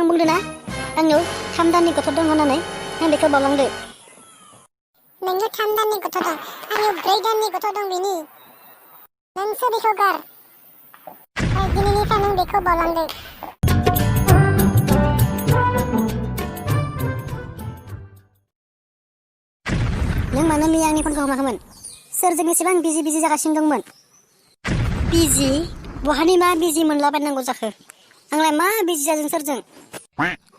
बुंदों ना आंनाव 3 दाननि गथ' दं होननानै आं बेखौ बावलांदो। नोंनाव 3 दाननि गथ' दं, आंनाव 4 दाननि गथ' दं बिनि। नोंसो बेखौ गार। दिनैनिफ्राय नों बेखौ बावलांदो। नों मानो मैया आंनि फनखौ हमाखैमोन? सोरजों एसेबां बिजि जागासिनो दंमोन? बिजि? बहानि मा बिजि मोनलाबायनांगौ जाखो? आंलाय मा बिजि जादों सोरजों?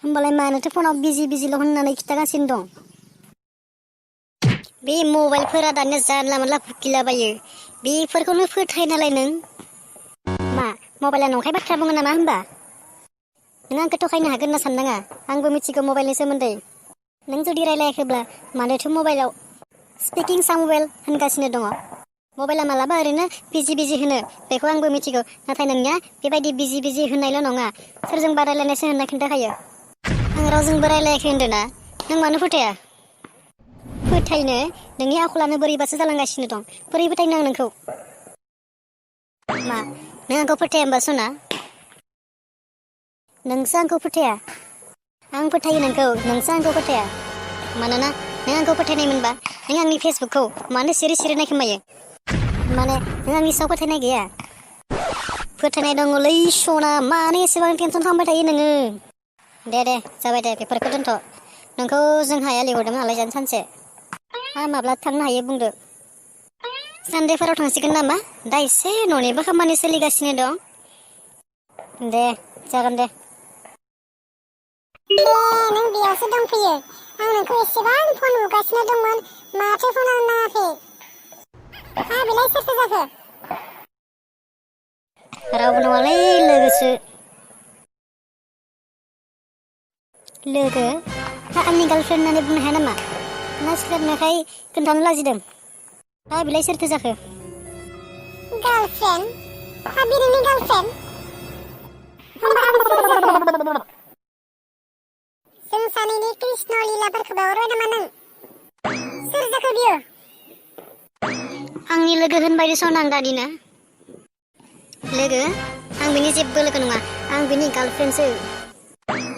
होमबालाय मानोथो फनाव बिजिल' होननानै खिथागासिनो दं? बे मबाइलफोरा दानिया जानला मोनला भुकिलाबायो। बेफोरखौनो फोथाय नालाय नों। मा मबाइला नंखाय बाथ्रा बुङो नामा होमबा? नों आंखौ थगायनो हागोन होनना साननाङा। आंबो मिथिगौ मबाइलनि सोमोन्दै। नों जुदि रायलायाखैब्ला मानोथो मबाइलाव स्पिकिं सामवेल होनगासिनो दङ? मबाइला मालाबा ओरैनो बिजि होनो, बेखौ आंबो मिथिगौ। नाथाय नोंनिया बेबायदि बिजि होननायल' नङा, सोरजोंबा रायलायनायसो होनना खिन्थाखायो। आं रावजोंबो रायलायाखै होनदोंना? नों मानो फोथाया? फोथायनो? नोंनि आखलानो बोरैबासो जालांगासिनो दं। बोरै फोथायनो आं नोंखौ? मा नों आंखौ फोथाया होमबा सना? नोंसो आंखौ फोथाया। आं फोथायो नोंखौ, नोंसो आंखौ फोथाया। मानोना नों आंखौ फोथायनाय मोनबा नों आंनि फेसबुकखौ मानो सिरि नायखोमायो? माने नों आंनि सायाव फोथायनाय गैया? फोथायनाय दङलै सना, मानो एसेबां टेनसन खालामबाय थायो नोङो? दे जाबाय दे, बेफोरखौ दोनथ'। नोंखौ जों हाया लिंहरदोंमोन आलासि जानो सानसे। माब्ला थांनो हायो बुंदो? सानदेफोराव थांसिगोन नामा? दा एसे न'निबो खामानि सोलिगासिनो दं। दे जागोन दे। नों बेयावसो दंफैयो। आं नोंखौ एसेबां फन बुगासिनो दंमोन, माथो फनानो नाङाखै? बेलाय सोरथो जाखो? रावबो नङालै, लोगोसो। लोगो? आंनि गार्लफ्रेन्ड होननानै बुंनो हाया नामा? ना सिखारनायखाय खोन्थानो लाजिदों? बेलाय सोरथो जाखो? गार्लफ्रेन्ड? बे नोंनि गार्लफ्रेन्ड? होमबा आं सोर जाखो? जों सानैनि कृष्ण लीलाफोरखौ बावबाय नामा नों? सोर जाखो बियो? आंनि लोगो होनबाय सना आं दानिनो। लोगो? आं बिनि जेबो लोगो नङा, आं बिनि गार्लफ्रेन्डसो।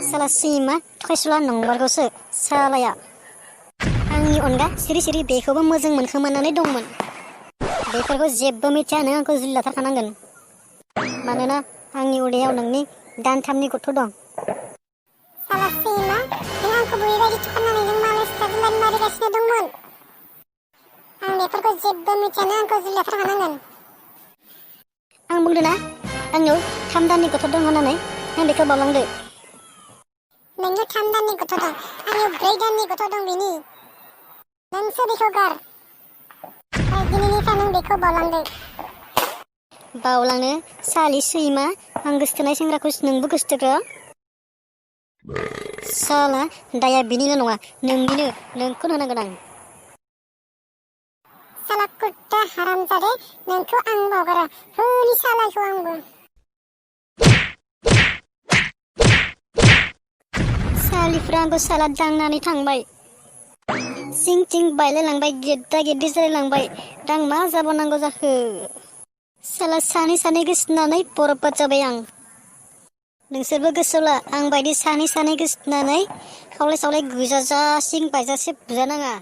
साला सैमा थगायसुला नंमारगौसो सालाया। आंनि अनगा सिरि बेखौबो मोजां मोनखोमानानै दंमोन। बेफोरखौ जेबो मिथिया नों आंखौ जुलि लाथारखानांगोन। मानोना आंनि उदैयाव नोंनि दानथामनि गथ' दं। साला सैमा, नों आंखौ बेबायदि थगायनानै नों मालाय सिख्लाजों लाइन मारिगासिनो दंमोन। आं बेफोरखौ जेबो मिथिया, नों आंखौ जुलि लाथारखानांगोन। आं बुंदों ना आंनाव 3 दाननि गथ' दं होननानै आं बेखौ बावलांदो। नोंनाव 3 दाननि गथ' दं, आंनाव 4 दाननि गथ' दं बिनि। नोंसो बेखौ गार। दिनैनिफ्राय नों बेखौ बावलांदो। बावलांनो? सालि सैमा, आं गोसथोनाय सेंग्राखौ नोंबो गोसथोग्रा? साला दाया बिनिल' नङा, नोंनिनो। नोंखौनो होनांगोन आं। साला कुत्ता हारामजादे, नोंखौ आं बावगारा। होनि सालाखौ आंबो। सालिफ्रा आंखौ साला दांनानै थांबाय। सिं बायलायलांबाय, गेद्दा जालायलांबाय। दा आं मा जाबावनांगौ जाखो? साला सानै गोसोनानै बरबाद जाबाय आं। नोंसोरबो गोसोआव ला, आं बायदि सानै गोसोनानै खावलाय गोजाजा सिं बायजासे बुजानाङा।